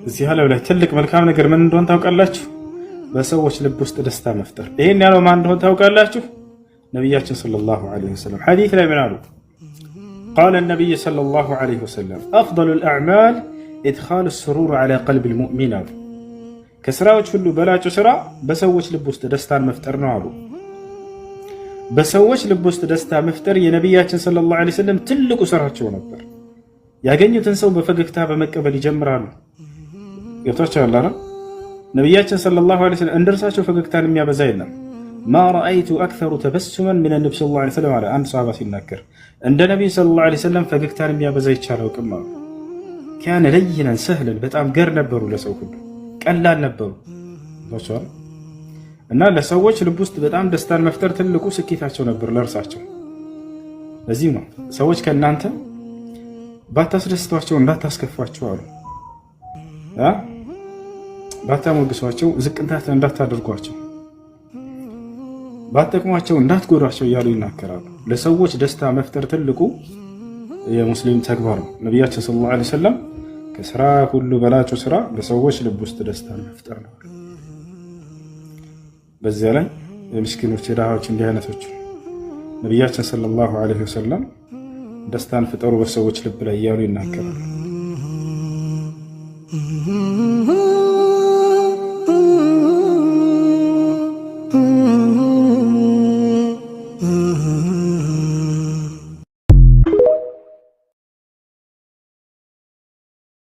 እዚህ ዓለም ላይ ትልቅ መልካም ነገር ምን እንደሆን ታውቃላችሁ? በሰዎች ልብ ውስጥ ደስታ መፍጠር። ይሄን ያለው ማን እንደሆን ታውቃላችሁ? ነቢያችን ሰለላሁ ዐለይሂ ወሰለም ሐዲስ ላይ ምን አሉ? قال النبي صلى الله عليه وسلم أفضل الأعمال إدخال السرور على قلب المؤمن አሉ። ከስራዎች ሁሉ በላጩ ስራ በሰዎች ልብ ውስጥ ደስታን መፍጠር ነው አሉ። በሰዎች ልብ ውስጥ ደስታ መፍጠር የነቢያችን ሰለላሁ ዐለይሂ ወሰለም ትልቁ ስራቸው ነበር። ያገኙትን ሰው በፈገግታ በመቀበል ይጀምራሉ። ገብቷቸዋል አይደል? ነቢያችን ሰለላሁ ዐለይሂ ወሰለም እንደርሳቸው ፈገግታን የሚያበዛ የለም። ما رأيت أكثر تبسما من النبي صلى الله عليه وسلم አለ አንድ ሰሃባ ሲናገር፣ እንደ ነቢዩ ሰለላሁ ዐለይሂ ወሰለም ፈገግታን የሚያበዛ አይቼ አላውቅም አሉ። كان لينا سهلا፣ በጣም ገር ነበሩ፣ ለሰው ሁሉ ቀላል ነበሩ። ገብቷቸዋል። እና ለሰዎች ልብ ውስጥ በጣም ደስታን መፍጠር ትልቁ ስኬታቸው ነበር ለእርሳቸው። ለዚህም ነው ሰዎች ከእናንተ ባታስደስቷቸው እንዳታስከፏቸው አሉ፣ ባታሞግሷቸው ዝቅ እንዳታደርጓቸው፣ ባትጠቅሟቸው እንዳትጎዷቸው እያሉ ይናገራሉ። ለሰዎች ደስታ መፍጠር ትልቁ የሙስሊም ተግባር ነው። ነቢያችን ሰለላሁ ዐለይሂ ወሰለም ከስራ ሁሉ በላጩ ስራ በሰዎች ልብ ውስጥ ደስታን መፍጠር ነው። በዚያ ላይ የምስኪኖች፣ የድሃዎች እንዲህ አይነቶች ነቢያችን ሰለላሁ ዐለይሂ ወሰለም ደስታን ፍጠሩ በሰዎች ልብ ላይ እያሉ ይናገራሉ።